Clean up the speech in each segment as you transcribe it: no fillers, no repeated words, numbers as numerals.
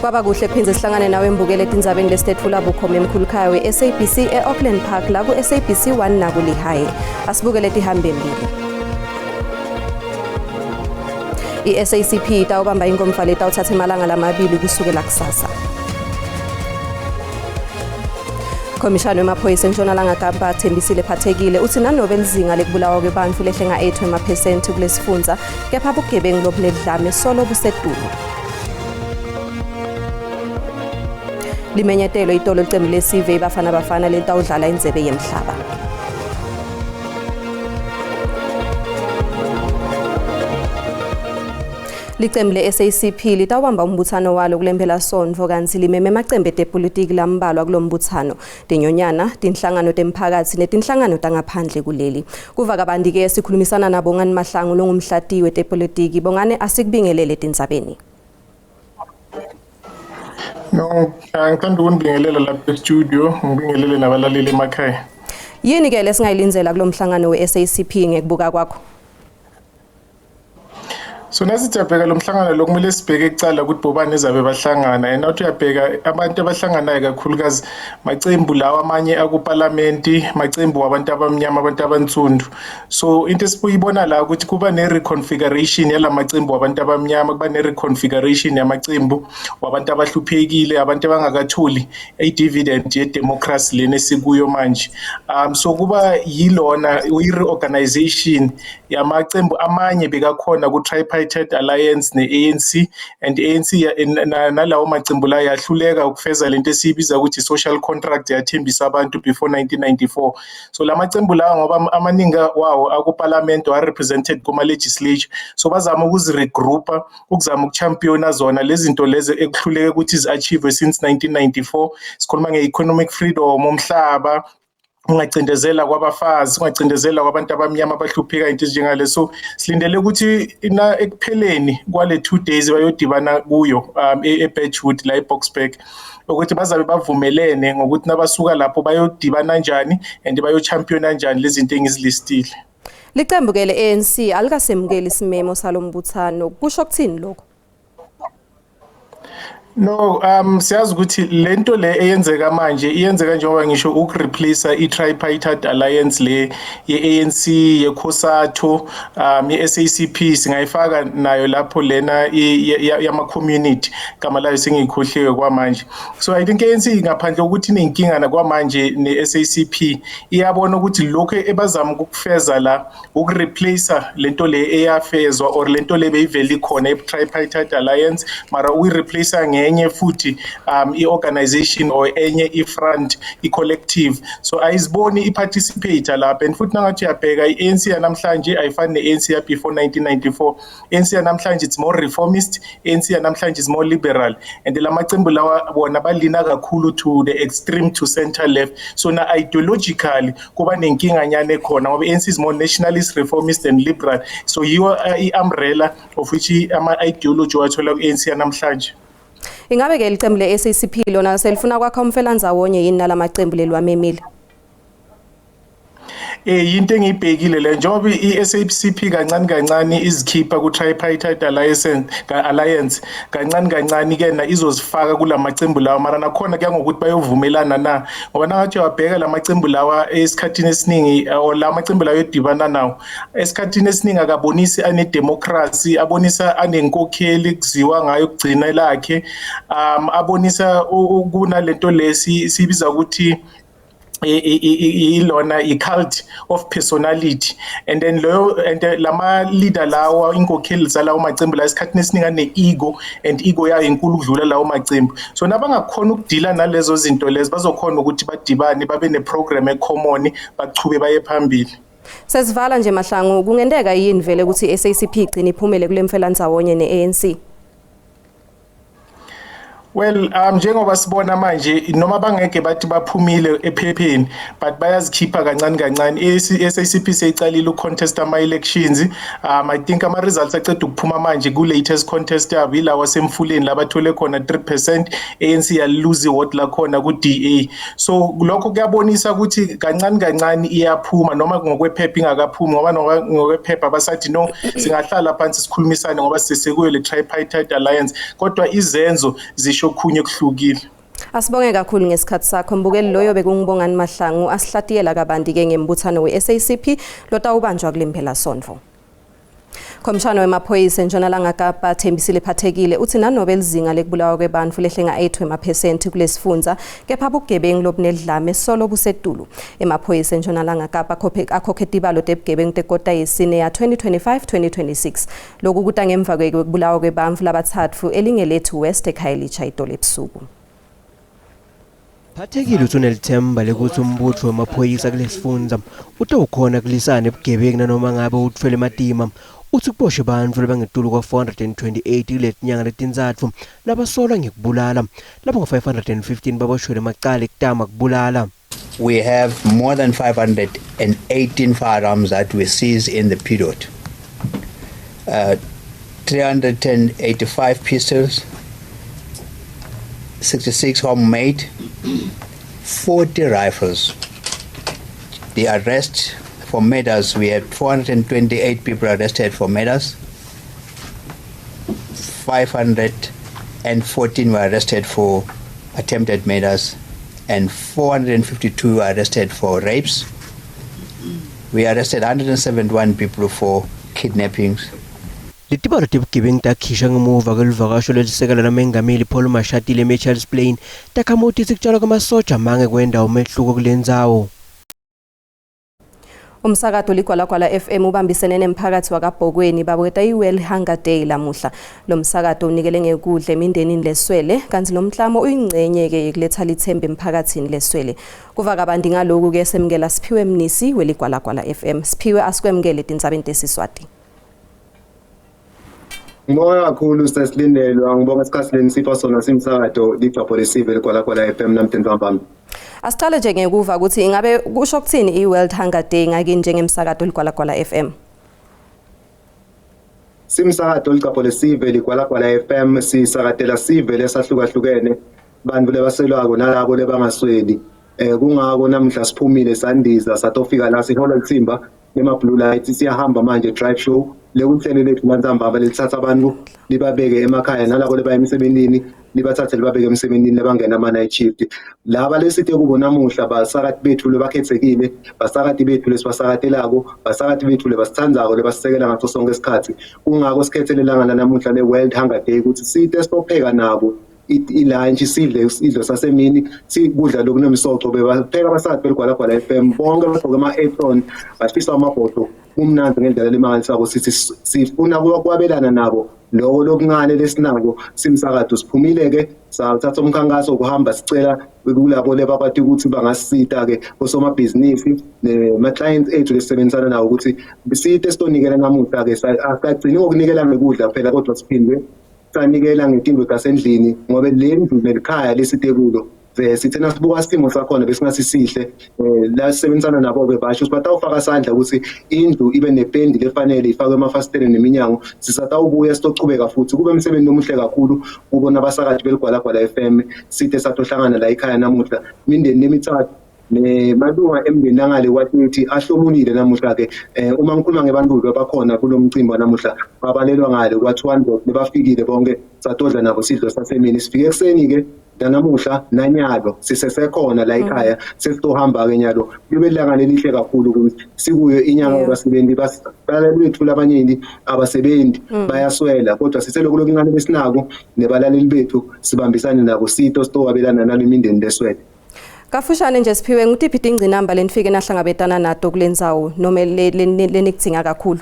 Kwaba kuhle phindze sihlangane nawe mbukele etindzabeni lesitetfula bukhoma emkhulukhaya we-SABC e-Auckland Park la ku-SABC 1 nakulihaye. Asibukele tihambe mbili. I-SACP itawubamba inkomfa letawuthatha emalanga lamabili kusukela kusasa. Khomishana wemaphoyisa eNtshonalanga Kapa Thembisile Phathekile uthi nanobe lizinga lekubulawa kwebantfu lehle nga-8 wemaphesenti kulesifundza kepha bugebengu lobunedlame solo busetulu. Limenyetelo itolo licembu lesive iBafana Bafana lelitawudlala indzebe yemhlaba. Licembu le-SACP litawubamba umbuthano walo kule mphelasontfo kantsi limeme emacembu etepolitiki lambalwa kulo mbuthano, tinyonyana, tinhlangano temphakatsi netinhlangano tangaphandle kuleli. Kuva kabanti-ke sikhulumisana naBongani Mahlangu longumhlatiyi wetepolitiki. Bongani, asikubingelele etindzabeni. No, ngithanda ukunibingelela lapha e-studio, ngibingelele nabalaleli emakhaya. Yini-ke lesingayilindzela kulo mhlangano we-SACP ngekubuka kwakho? So nasithi uyabheka lo mhlangano lo kumele sibheke kucala ukuthi bobani ezabe bahlangana and awuthi uyabheka abantu abahlanganayo kakhulukazi macembu lawa amanye akupalamenti, macembu wabantu abamnyama, abantu abansundu. So into esibuyibona la ukuthi kuba ne-reconfiguration yala macembu wabantu abamnyama, kuba ne-reconfiguration yamacembu wabantu abahluphekile, abantu abangakatholi i-dividend ye-democracy lena esikuyo manje. So kuba yilona i-reorganization yamacembu amanye bekakhona ku-tripartite alliance ne-ANC, and ANC nalawo macembu la yahluleka ukufeza lento esiyibiza ukuthi social contract yathembisa abantu before 1994. So la macembu lawa ngoba amaningi wawo akuparliament wa-represented kuma-legislature, so bazama ukuziregroupa ukuzama ukuchampiona zona lezi zinto lezi ekuhluleke ukuthi zi-achieve since 1994. Sikhuluma nge-economic freedom, umhlaba, ungacindezela kwabafazi, ungacindezela kwabantu abamnyama abahlupheka, into ezinjengale. So silindele ukuthi ekupheleni kwale 2 days bayodibana kuyo e-Birchwood la e-Boksburg, ukuthi bazabe bavumelene ngokuthi nabasuka lapho bayodibana kanjani and bayochampiona kanjani lezi zinto engizilistile. Licembu-ke le-ANC alikasemukeli isimemo salombuthano. Kusho kuthini lokho? No, siyazi ukuthi lento le eyenzeka manje iyenzeka njengoba ngisho ukureplace i-tripartite alliance le ye-ANC, ye-COSATU, ye-SACP, singayifaka nayo lapho lena yama-community, gama layo sengiyikhohliwe kwamanje. So I think ANC ngaphandle kokuthi inenkinga kwamanje ne-SACP, iyabona ukuthi lokho ebazama ukufeza la ukureplace lento le eyafezwa or lento le beyivele ikhona i-tripartite alliance, mara ukuyireplace ngenye futhi i-organization or enye i-front, i-collective. So ayiziboni i-participate lapha. And futhi nangathi uyabheka i-ANC yanamhlanje ayifani ne-ANC ya before 1994. ANC yanamhlanje it's more reformist, ANC yanamhlanje is more liberal, and lamacembu lawa bona balina kakhulu to the extreme, to center left. So na ideologically kuba nenkinga nyane ekhona ngoba i-ANC is more nationalist, reformist and liberal. So yiyo i-umbrella of which ama-ideology wathola ku-ANC yanamhlanje. Ingabe-ke licembu le-SACP lona selifuna kwakha umfelanzawonye yini nalamacembu leliwamemile? Yinto engiyibhekile le njengoba i-SACP kancane kancane izikhipha ku-tripartite alliance, kancane kancane ke na izozifaka kulamacembu lawa, mara nakhona kuya ngokuthi bayovumelana na, ngoba nangathi uyabheka lamacembu lawa esikhathini esiningi or la macembu lawa edibana nawo esikhathini esiningi akabonisi ane-democracy, abonisa anenkokheli kuziwa ngayo kugcina lakhe, abonisa kunalento lesi sibiza ukuthi ilona i-cult of personality, and then loyo and lama leader lawa, inkokheli zalawo macembu la, esikhathini esiningi ane-ego and ego yayo inkulu ukudlula lawo macembu. So nabangakhona ukudila nalezo zinto lezo, bazokhona ukuthi badibane babe ne-program ecommon, bachube baye phambili. Sesivala nje Mahlangu, kungenteka yini vele ukuthi i-SACP igcine iphumele kule mfelanzawonye ne-ANC? Well, njengoba sibona manje noma bangeke bathi baphumile ephepheni, but bayazikhipha kancane kancane. I-SACP seyicalile ukucontest ama-elections. I think ama-results aceda ukuphuma manje ku-latest contest yabo ilawa semfuleni labathole khona 3%, ANC yaluze iward lakhona ku-DA. So lokho kuyabonisa ukuthi kancane kancane iyaphuma noma ngokwephepha ingakaphumi, ngoba ngokwephepha basathi no, singahlala phansi sikhulumisane ngoba sisekuyo le tripartite alliance, kodwa izenzo zisho ngisho okhunye kuhlukile. Asibonge kakhulu ngesikhathi sakho mbukeli. Loyo bekunguBongani Mahlangu asihlatiyela kabanti-ke ngembuthano we-SACP lotawubanjwa kule mphelasontfo. Khomishana wemaphoyisa eNtshonalanga Kapa Thembisile Phathekile uthi nanobe lizinga lekubulawa kwebantfu lehle nga-8 wemaphesenti kulesifundza, kepha bugebengu lobunedlame solo busetulu. Emaphoyisa eNtshonalanga Kapa akhokhe tibalo tebugebengu tekota yesine ya-2025-2026. Loku kuta ngemva kwekubulawa kwebantfu labatsatfu eLingelethu West eKhayelitsha itolo ebusuku. Phathekile uthi unelithemba lekutsi umbutfo wemaphoyisa kulesifundza utawukhona kulisana nebugebengu nanoma ngabe utfwele matima. Utsi kuboshwe bantfu labangetulu kwa-428 kuletinyanga letintsatfu labasolwa ngekubulala. Labangu-515 baboshwele emacala ekutama kubulala. We have more than 518 firearms that we seized in the period. 385 pistols, 66 homemade, 40 rifles. The arrest for murders, we had 428 people arrested for murders. 514 were arrested for attempted murders and 452 were arrested for rapes. We arrested 171 people for kidnappings. Letibalo tebugebengu takhishwa ngemuva kweluvakasho lwelisekela lamengameli Paul Mashatile eMitchells Plain. Takhamuti sikutshalwa kwamasoja mange kwenda umehluko kulendzawo. Umsakato Ligwalagwala FM ubambisene nemphakathi wakaBhokweni babuketa i-World Hunger Day lamuhla. Lo msakato unikele ngekudla emindenini leswele, kanti lo mklamo uyingcenye-ke yekuletha lithemba emphakathini leswele. Kuva kabanti ngaloku-ke semukela Siphiwe Mnisi weLigwalagwala FM. Siphiwe, asikwemukele etindzabeni teSiswati. Ngibonga kakhulu sesilindelwa, ngibonga isikhathi lenisipha sona simsakato Ligcabho Lesive Ligwalagwala FM namteni. Asiqale nje ngekuva ukuthi ingabe kusho kuthini i-World Hunger Day ngakini njengemsakato Ligwalagwala FM? Simsakato Ligcabho Lesive Ligwalagwala FM sisakatela sive lesahlukahlukene, bantfu lebaselwako nalabo lebangasweli. Kungako namuhla siphumile sandiza satofika la sihola litsimba lema Blue Lights, siyahamba manje drive show lekuhlelo lethu lantsambama lelithatha abantu libabeke emakhaya nalabo lebaya emsebentini, libathathe libabeke emsebentini labangena ama-night shift. Laba lesite kubo namuhla basakati bethu lebakhethekile, basakati bethu lesibasakatelako, basakati bethu lebasithandzako, lebasisekela ngaso sonke isikhathi. Kungako sikhethele langa lanamuhla le-World Hunger Day ukuthi site sibopheka nabo i-lunch, sidle isidlo sasemini, sikudla lokunemsoco. Bebapheka abasakazi beLigwalagwala FM, bonke bagqoke ama-apron, bashisa amabhodo, kumnandzi ngendlela lemangalisako. Sithi sifuna kwabelana nabo loko lokuncane lesinako simsakato. Siphumile-ke sathatha umkhankaso wokuhamba sicela kulabo lebakwati ukuthi bangasisita-ke, osomabhizinisi nema-clients ethu lesisebenzisana nawo, ukuthi site sitonikela namuhla-ke. Asagcini ngokunikela ngekudla phela, kodwa siphinde sanikela ngetintfo tasendlini, ngobe le ndlu nelikhaya lesite kulo sithe nasibuka simo sakhona besingasisihle. La sisebenzisana nabo-ke basho ukuthi batawufaka sandla ukuthi indlu ibe nependi lefanele, ifakwe emafasitelo neminyango. Sisatawubuya sitochubeka futhi kube umsebenzi omuhle kakhulu kubona abasakati beLigwalagwala FM site satohlangana la ekhaya namuhla. Imindeni lemithathu nemalunga emndeni angale kwa-30 ahlomulile namuhla-ke. Uma ngikhuluma ngebantfu bakhona kulo mcimbi wanamuhla, babalelwa ngale kwa-200 bebafikile bonke, satodla nabo sidlo sasemini. Sifike ekuseni-ke nanamuhla, nanyalo sisesekhona la ekhaya, sesitohamba-ke nyalo. Libe lilanga lelihle kakhulu ukuthi sikuyo inyanga yabasebenzi. Balaleli bethu labanyenti abasebenzi, bayaswela, kodwa siselokhu lokuncane besinako nebalaleli bethu sibambisane nabo sito sitowabelana nalo imindeni leswele. Kafushane nje Siphiwe, ngutiphi tingcinamba lenifike nahlangabetana nato kulendzawo noma lenikudzinga kakhulu?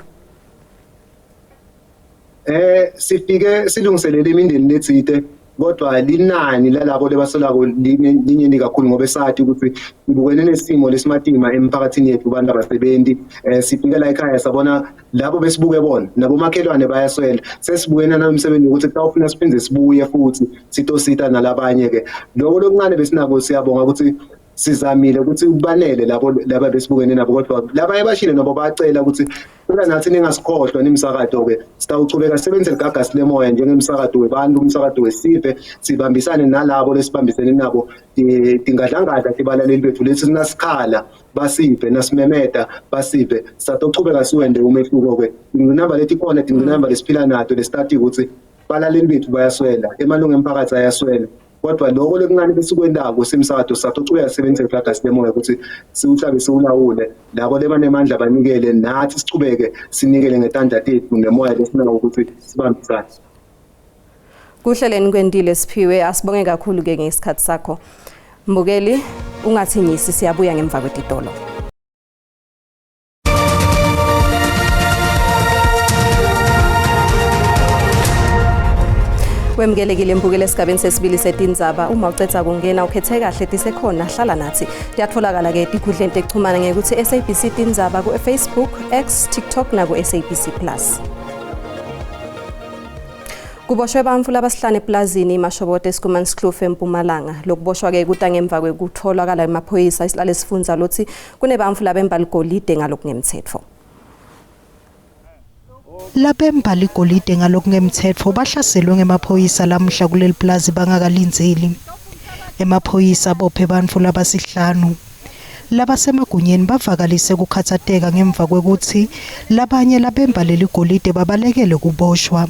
Sifike silungiselele imindeni letsite, kodwa linani lalabo lebasolako linyeni kakhulu, ngoba sathi ukuthi sibukene nesimo lesimatima emphakathini yethu, abantu abasebenzi. Sifike la ekhaya sabona labo besibuke bona nabomakhelwane bayaswela. Sesibukene nalomsebenzi ukuthi kutawufuna siphinde sibuye futhi sitosita nalabanye ke lokho lokuncane besinako. Siyabonga ukuthi sizamile ukuthi kubanele labo laba besibukene nabo, kodwa labanye bashile nabo bacela ukuthi cela nathi ningasikhohlwa nimsakato-ke. Sitawuchubeka sisebenzise ligagasi lemoya njengemsakato webantu, umsakato wesive, sibambisane nalabo lesibambisene nabo, tingadlangadla tibalaleli bethu lesi sinasikhala basive, nasimemeta basive. Sisatochubeka siwende umehluko-ke. Tingcinamba letikhona, tingcinamba lesiphila nato lesitati ukuthi balaleli bethu bayaswela, emalungu emphakathi ayaswela. Kodwa lokho lokuncane besikwentako simsakato satochubeka sisebenzise gagasi lemoya ukuthi siwuhlabe siwulawule, labo lebanemandla banikele, nathi sichubeke sinikele ngetandla tethu nemoya lesinawo ukuthi sibambisane. Kuhleleni kwentile Siphiwe, asibonge kakhulu ke ngesikhathi sakho. Mbukeli, ungathinyisi, siyabuya ngemva kwetitolo. Wemukelekile mbukeli esigabeni sesibili setindzaba. Uma ucedza kungena ukhethe kahle, tisekhona, hlala nathi. Tiyatholakala ke etikhundleni tekuchumana ngekuthi SABC Tindzaba ku-Facebook, X, TikTok naku-SABC Plus. Kuboshwe bantfu labasihlanu eplazini iMashobote eSchoemanskloof eMpumalanga. Lokuboshwa-ke kuta ngemva kwekutholakala emaphoyisa isilale sifundza lotsi kunebantfu labemba ligolide ngalokungemtsetfo. Labemba ligolide ngalokungemtsetfo bahlaselwe ngemaphoyisa lamuhla kuleli plazi bangakalindzeli. Emaphoyisa abophe bantfu labasihlanu. Labasemagunyeni bavakalise kukhatsateka ngemva kwekutsi labanye labemba leligolide babalekele kuboshwa.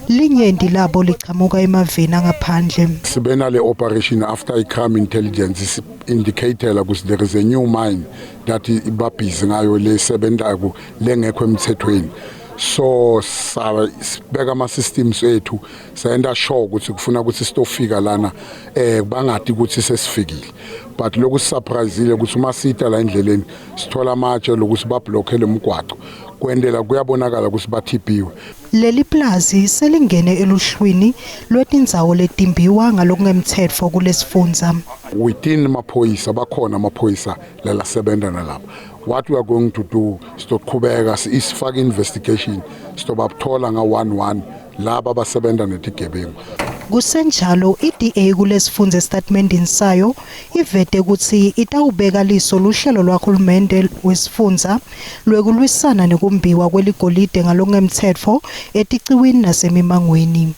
Linyenti labo lichamuka emaveni angaphandle. Sibe nale operation after i-crime intelligence indicated ukuthi there is a new mine that ibabhizi ngayo lesebentako lengekho emthethweni, so sibeka ama-systems ethu, sayenta sure ukuthi kufuna ukuthi sitofika lana bangati ukuthi sesifikile. But lokhu sisurprisile ukuthi uma sita la endleleni sithola amatshe lokuthi bablockele umgwaco, kwendela kuyabonakala ukuthi bathiphiwe. Leli plazi selingene eluhlwini lwetindzawo letimbiwa ngalokungemtsetfo kulesifundza. Within amaphoyisa bakhona amaphoyisa lalasebenza nalapha. What we are going to do, sitoqhubeka isifake investigation, sitobathola nga-11 laba abasebenza netigebengu. Kusenjalo, iDA kulesifundza esitatimendini sayo ivete kutsi itawubeka liso luhlelo lwahulumende wesifundza lwekulwisana nekumbiwa kweligolide ngalokungemtsetfo eticiwini nasemimangweni.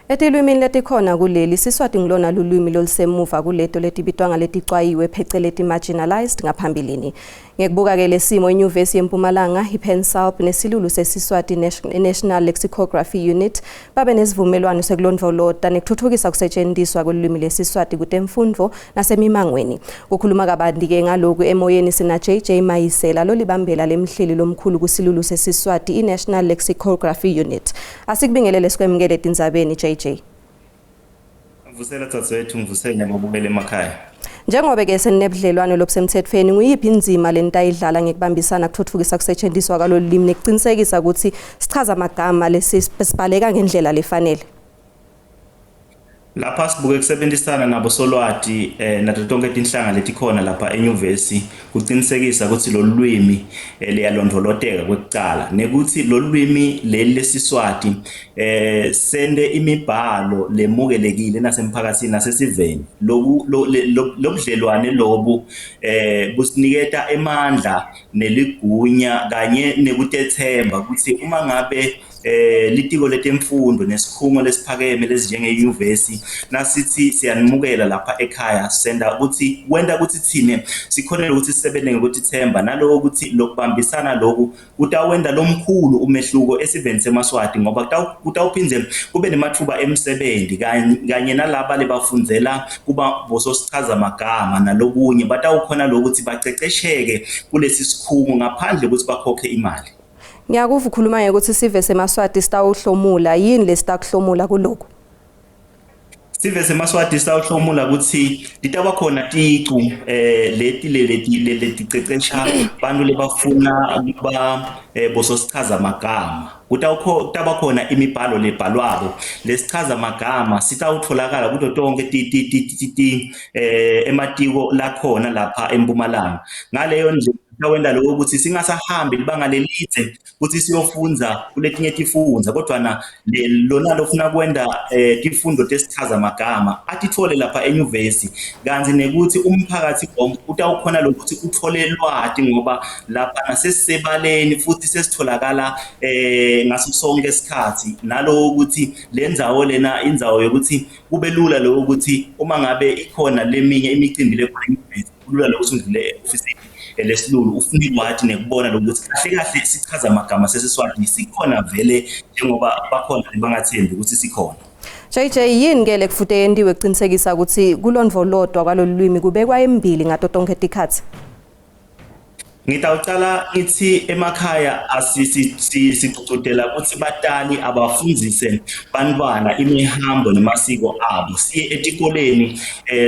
Etilwimini letikhona kuleli, Siswati ngulona lulwimi lolusemuva kuleto letibitwa ngaleticwayiwe pheceleti marginalized ngaphambilini. Ngekubuka-ke lesimo, iNyuvesi yeMpumalanga, iPanSALB nesilulu seSiswati National Lexicography Unit babe nesivumelwano sekulondvolota nekuthuthukisa kusetshenziswa kwelulwimi leSiswati kutemfundvo nasemimangweni. Kukhuluma kabanti-ke ngaloku emoyeni sina JJ Mayisela lolibambela lemhleli lomkhulu kusilulu seSiswati i-National Lexicography Unit. Asikubingelele sikwemukele etindzabeni JJ. Mvusela dzadzewethu, ngivusele nababukeli emakhaya. Njengoba-ke seninebudlelwano lobusemthethweni, nguyiphi indzima lenitayidlala ngekubambisana kuthuthukisa kusetshenziswa kwalolu limi nekucinisekisa ukuthi sichaza amagama lesibhaleka ngendlela lefanele? Lapha sibuke kusebenzisana nabo solwati nato tonke tinhlanga letikhona lapha enyuvesi kucinisekisa ukuthi lolu lwimi liyalondvoloteka kwekucala, nekuthi lolu lwimi leli leSiswati sente imibhalo lemukelekile nasemphakathini nasesiveni. Loku lobudlelwane lobu businiketa emandla neligunya kanye nekutethemba ukuthi uma ngabe litiko letemfundo nesikhungo lesiphakeme lesinjenge-nyuvesi nasithi siyanimukela lapha ekhaya, senda ukuthi kwenta ukuthi thine sikhonele ukuthi sisebenze ngokutithemba, naloko ukuthi lokubambisana loku kutawenta lomkhulu umehluko esiveni seMaswati, ngoba kutawuphindze kube nematfuba emsebenzi kanye nalaba lebafundzela kuba bososichazamagama nalokunye batawukhona lokuthi bacecesheke kulesi sikhungo ngaphandle ukuthi bakhokhe imali. Ngiyakuva ukhuluma ngekuthi sive seMaswati sitawuhlomula. Yini lesitakuhlomula kuloku? Sive seMaswati sitawuhlomula ukuthi litaba khona ticu leti leticecesha bantu lebafuna kuba bososichaza magama. Kutawuba khona imibhalo lebhalwako lesichaza magama sitawutholakala kuto tonke ematiko lakhona lapha eMpumalanga. Ngaleyo ndlela sitawenta lokho ukuthi singasahambi libanga lelidze ukuthi siyofundza kuletinye tifundza, kodwa na lona lofuna kwenta tifundo tesichaza magama atithole lapha enyuvesi, kanti nekuthi umphakathi wonke utawukhona lokuthi uthole lwati ngoba lapha nasesisebaleni futhi sesitholakala ngaso sonke isikhathi. Naloko ukuthi le ndzawo lena indzawo yokuthi kube lula lokho ukuthi uma ngabe ikhona leminye imicimbi lekhona enyuvesi, kulula lokuthi undlule e-ofisini lesilulu ufuna ilwati nekubona lokuthi kahle kahle sichaza amagama seSiswati sikhona vele, njengoba bakhona bangathembi ukuthi sikhona. JJ, yini ke lekufute yentiwe kuqinisekisa ukuthi kulondvolotwa kwalolu lwimi kubekwa embili ngato tonke tikhatsi? Ngitawucala ngithi emakhaya asigcugcutela ukuthi batali abafundzise bantwana imihambo nemasiko abo. Siye etikoleni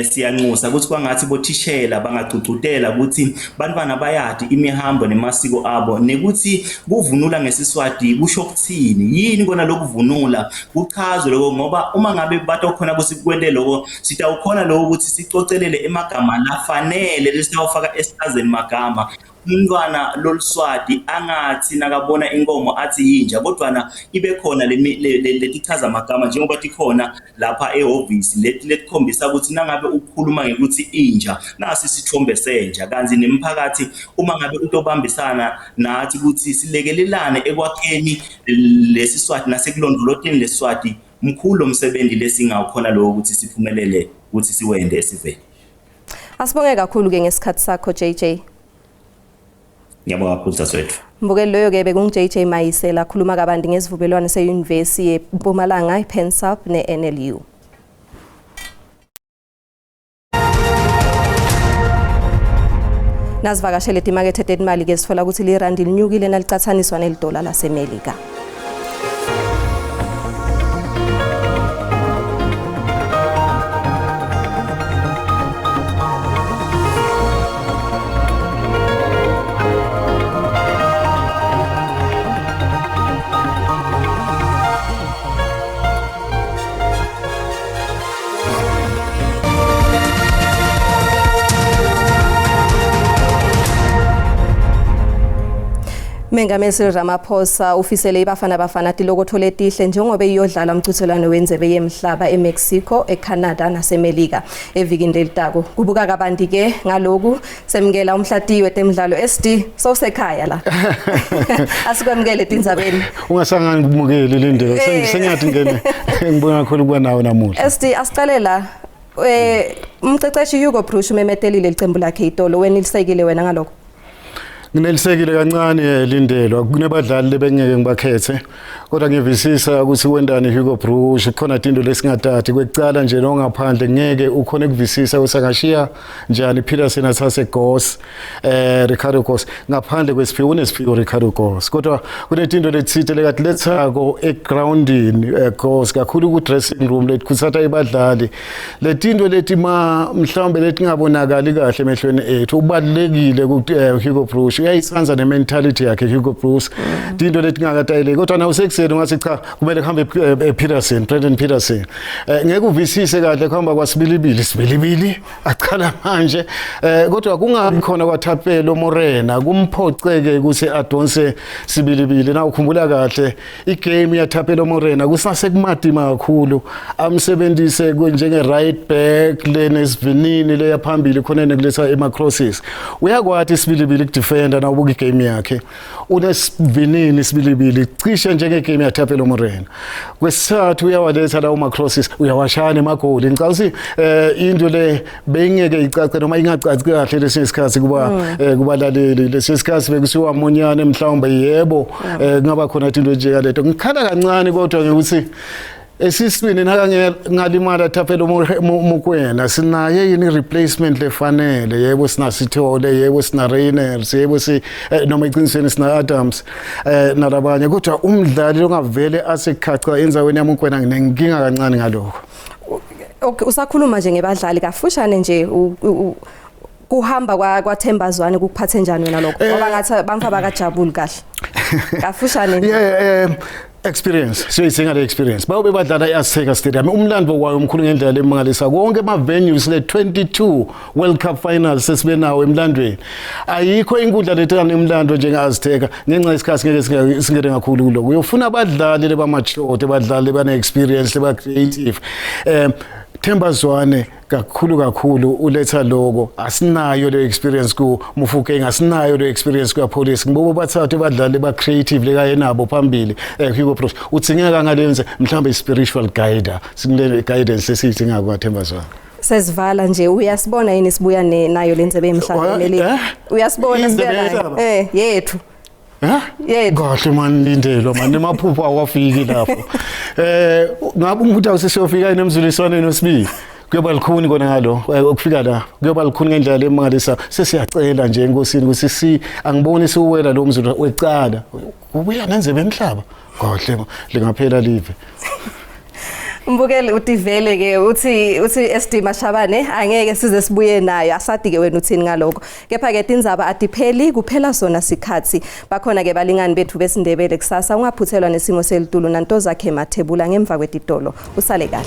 siyanxusa ukuthi kwangathi bothishela bangagcugcutela ukuthi bantwana bayati imihambo nemasiko abo, nekuthi kuvunula ngeSiswati kusho kuthini, yini kona lokuvunula, kuchazwe lokho, ngoba uma ngabe batokhona ukuthi kwente lokho, sitawukhona lokho ukuthi sicocelele emagama lafanele lesitawufaka esichazeni magama. Umntwana loluswati angathi nakabona inkomo athi yinja, kodwana ibe khona letichaza magama njengoba tikhona lapha ehhovisi leti letikhombisa ukuthi nangabe ukhuluma ngekuthi inja, nasi isithombe senja. Kanti nemphakathi uma ngabe utobambisana nathi ukuthi silekelelane ekwakheni lesiswati nasekulondvoloteni lesiswati, mkhulu umsebenzi lesingawukhona lokho ukuthi siphumelele ukuthi siwende esiveni. Asibonge kakhulu ke ngesikhathi sakho JJ. Ngiyabonga kakhulu saswethu. Mbukeli, loyo ke bekungu JJ Mayisela khuluma kabanti ngesivumelwano seYunivesi yeMpumalanga iPenSALB neNLU. Nasivakashele timakethe tetimali ke sithola ukuthi lirandi linyukile nalicathaniswa nelidola laseMelika. Mengameli Cyril Ramaphosa ufisele iBafana Bafana tilokotho letihle njengoba iyodlala umchudzelwano wendzebe yemhlaba eMexico, eCanada naseMelika evikini lelitako. Kubuka kabanti ke ngaloku semukela umhlatiyi wetemidlalo SD sowusekhaya la. Asikwemukele tindzabeni. Ungasangani kumukeli Lindelo, sengathi ngene ngibonga kakhulu kuba nawe namuhla. SD, asicale la. Umqeqeshi Hugo Broos umemetelile licembu lakhe itolo, wenelisekile wena ngalokho? Nginelisekile kancane Lindelo, kunebadlali lebengeke ngibakhethe, kodwa ngivisisa ukuthi wendani Hugo Broos, khona tinto lesingatati kwekucala nje nongaphandle ngeke ukhone kuvisisa ukuthi angashiya njani Peterson athathe Goss, Ricardo Goss ngaphandle kwesiphiwo. Unesiphiwo Ricardo Goss, kodwa kunetinto letsite lekathi lethako egroundini Goss, kakhulu ku dressing room letikhuthatha ibadlali, letinto leti ma mhlawumbe letingabonakali kahle emehlweni ethu. Ubalulekile ku Hugo Broos, uyayitsanza ne-mentality yakhe Hugo Broos, tinto letingakatayeleki, kodwa nawe sekuseni ungathi cha, kumele kuhambe Peterson, Brandon Peterson. Ngeke uvisise kahle kuhamba kwaSibilibili, Sibilibili achala manje, kodwa kungabi khona kwaThapelo Morena kumphoceke ukuthi adonse Sibilibili. Na ukhumbula kahle igame yaThapelo Morena kusasekumatima kakhulu, amsebenzise njenge right back lenesivinini leya phambili khona nekuletha ema crosses. Uyakwati Sibilibili kudefender, na ubuka igame yakhe unesivinini Sibilibili cishe njenge game yaThapelo Morena. Kwesithathu uyawaletha lawo ma crosses, uyawashaya nemagoli. Ngicabanga ukuthi into le bengeke icace noma ingacaci kahle lesinye isikhathi kuba kubalaleli. Lesinye isikhathi bekusiwa Monyane mhlawumbe, yebo, kungaba khona into njengaleto. Ngikhala kancane kodwa ngikuthi esiswini nakangalimala Thapelo Mokoena, sinaye yini replacement lefanele? Yebo sina Sithole, yebo sina Rayners, yebo si noma eqinisweni sina Adams nalabanye, kodwa umdlali ongavele asekhacha enzaweni yaMokoena, nginenkinga kancane ngalokho. Okay, usakhuluma nje ngebadlali kafushane nje, kuhamba kwaThemba Zwane kukuphathe njani wena lokho? Ngoba ngathi bamfa bakajabuli kahle. Kafushane nje. Yeah, experience siyoyidzinga le experience. Bayobe badlala e-Azteca Stadium, umlando wayo omkhulu ngendlela emangalisa. Konke ama-venues le-22 World Cup finals sesibe nawo emlandweni, ayikho inkundla letana emlando njenge-Azteca. Ngenxa yesikhathi ngeke singene kakhulu kuloko. Uyofuna abadlali lebamature, abadlali bane-experience, leba-creative. Themba Zwane kakhulu kakhulu uletha lokho. Asinayo le experience ku Mofokeng, asinayo le experience ku Appollis. Ngibo bathathu abadlali ba creative lekaye nabo phambili. Hugo Broos uthingeka ngalenze mhlawumbe spiritual guider, single guidance esiyidinga kwa Themba Zwane. Sesivala nje, uyasibona yini sibuya nayo lendzebe yemhlaba eMelika? Uyasibona sibuya nayo? Yethu. Eh? Yethu. Kahle mani Lindelwa mani emaphupho awafiki lapho. Eh ngabe umuntu awusesiyofika yini emzuliswaneni wesibili? Kuyoba lukhuni kona ngalo ukufika la. Kuyoba lukhuni ngendlela lemangalisa. Sesiyacela nje enkosini ukuthi si angiboni siwela lo mzulu wecala. Ubuya nenzebe emhlaba. Kahle lingaphela live. Mbukeli utivele ke uthi SD Mashabane angeke size sibuye nayo, asadi ke wena uthini ngalokho. Kepha ke tindzaba atipheli, kuphela sona sikhathi. Bakhona ke balingani bethu besindebele kusasa, ungaphuthelwa nesimo selitulu nanto zakhe mathebula ngemva kwetitolo. Usale kahle.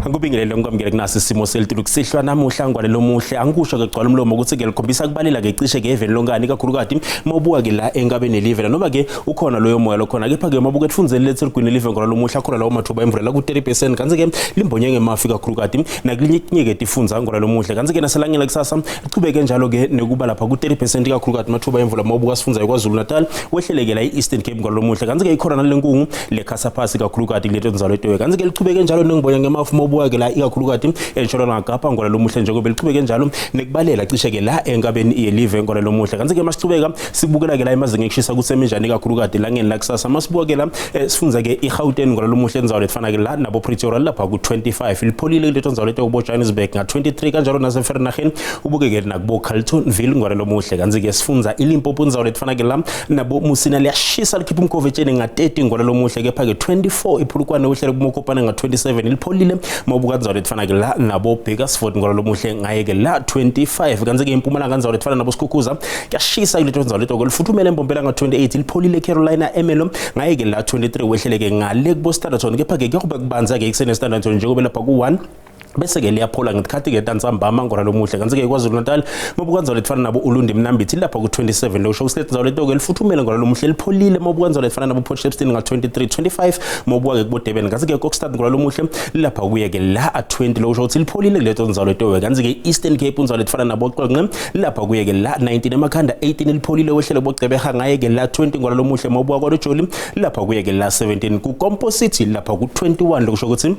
Angikubingelele, ngikwamukele kunasi isimo selitulu kusihlwa namuhla ngwane lomuhle. Angikusho ke gcwala umlomo ukuthi ke likhombisa kubalela ke cishe ke eveni lonkani, ikakhulukati mawubuka ke la enkabeni live, noma ke ukhona loyo moya lokhona. Kepha ke mabuka etfundzeni lethu ligwini live ngwane lomuhle, akhona lawo mathuba emvula la ku-30%, kantsi ke limbonye ngemafu ikakhulukati nakulinye ke tifundza ngwane lomuhle. Kantsi ke naselangeni kusasa lichubeke njalo ke nekuba lapha ku-30% ikakhulukati mathuba emvula mawubuka sifundza KwaZulu Natal, wehleleke la i-Eastern Cape ngwane lomuhle. Kantsi ke ikhona nale nkungu lekhasa phasi kakhulukati kuleto ndzawo letoyo. Kantsi ke lichubeke njalo nengibonya ngemafu mawubuka ke la ikakhulukati entshonalanga Kapa ngwane lomuhle, njengoba lichubeke njalo nekubalela cishe ke la enkabeni yelive ngwane lomuhle. Kantsi ke masichubeka sibukela ke la emazinga ekushisa kuseminjani ikakhulukati langeni lakusasa, masibuka ke la sifundza ke iGauteng ngwane lomuhle, indzawo letifana ke la nabo Pretoria lapha ku-25, lipholile kuleto ndzawo leto, kubo Johannesburg nga-23, kanjalo naseVereeniging, ubuke ke nakubo Carltonville ngwane lomuhle. Kantsi ke sifundza iLimpopo, indzawo letifana ke la nabo Musina, liyashisa likhipha umkhovu etsheni nga-30 ngwane lomuhle, kepha ke 24 iPolokwane, uhlele kuMokopane nga-27, lipholile mawubuka ndzawo letifana ke la nabo Bakersford ngwane lomuhle, ngaye ke la 25. Kantsi ke iMpumalanga, ndzawo letifana nabo Skukuza, kuyashisa kuleto ndzawo leto, lifuthumele eMbombela nga-28, lipholile Carolina Ermelo, ngaye ke la 23, wehleleke ngale kubo Standerton, kepha ke kuyakuba kubanza ke ekuseni Standerton njengoba lapha ku-1, bese ke liyaphola ngesikhathi ke tantsambama ngora lomuhle. Kanti ke KwaZulu Natal mabuka ndzawo letifana nabo Ulundi Mnambithi lapha ku-27, lokusho ukuthi ndzawo leto ke lifuthumele ngora lomuhle, lipholile mabuka ndzawo letifana nabo Port Shepstone nga-23, 25 mabuka ke kubo Durban. Kanti ke Kokstad ngora lomuhle lapha kuye ke la 20, lokusho ukuthi lipholile kuleto ndzawo leto. Kanti ke Eastern Cape, ndzawo letifana nabo Qonqe lapha kuye ke la 19, emakhanda 18, lipholile, wehlele boGqeberha ngaye ke la 20 ngora lomuhle, mabuka kwaLojoli lapha kuye ke la 17, ku City lapha ku-21, lokusho ukuthi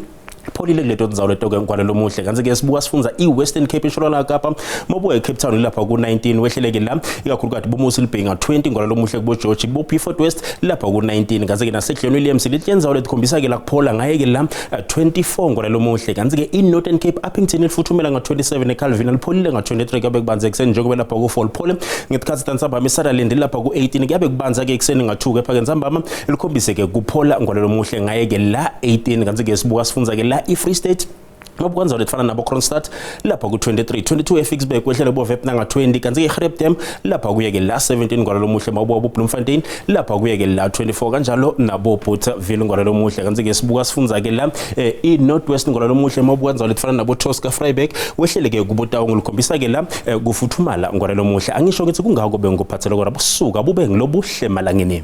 pholile kuleto ndzawo leto ke ngwalo lomuhle. Kanti ke sibuka sifundza i-Western Cape, entshonalanga Kapa, mabuka eCape Town lapha ku-19, wehleleke la ikakhulukati boMossel Bay nga-20 ngwalo lomuhle, kubo George, kubo Beaufort West lapha ku-19. Kanti ke naseGlen Williams lityenzawo letikhombisa ke la kuphola, ngaye ke la 24 ngwalo lomuhle. Kanti ke i-Northern Cape, Upington lifuthumela nga-27, eCalvina lipholile nga-23, kuyabe kubanze ekuseni njengoba lapha ku-4, liphole ngesikhathi tantsambama. ISutherland lapha ku-18, kuyabe kubanza ke ekuseni nga-2, kepha ke ntsambama likhombise ke kuphola ngwalo lomuhle, ngaye ke la 18. Kanti ke sibuka sifundza ke la i-Free State, ngoba letifana nabo Kroonstad lapha ku-23, 22 eFicksburg, kwehlele bo Vepna nga-20. Kanti ke Greypdam lapha kuye ke la 17 ngwalo lomuhle, mawubuka bo Bloemfontein lapha kuye ke la 24, kanjalo nabo Bothaville ngwalo lomuhle. Kanti ke sibuka sifundza ke la i-North West ngwalo lomuhle, mawubuka ndzawo letifana nabo Tosca, Vryburg, wehlele ke kuboTaung, likhombisa ke la kufuthumala ngwalo lomuhle. Angisho ngithi kungako bengikuphathele kona, busuka bube ngilobuhle malangeni.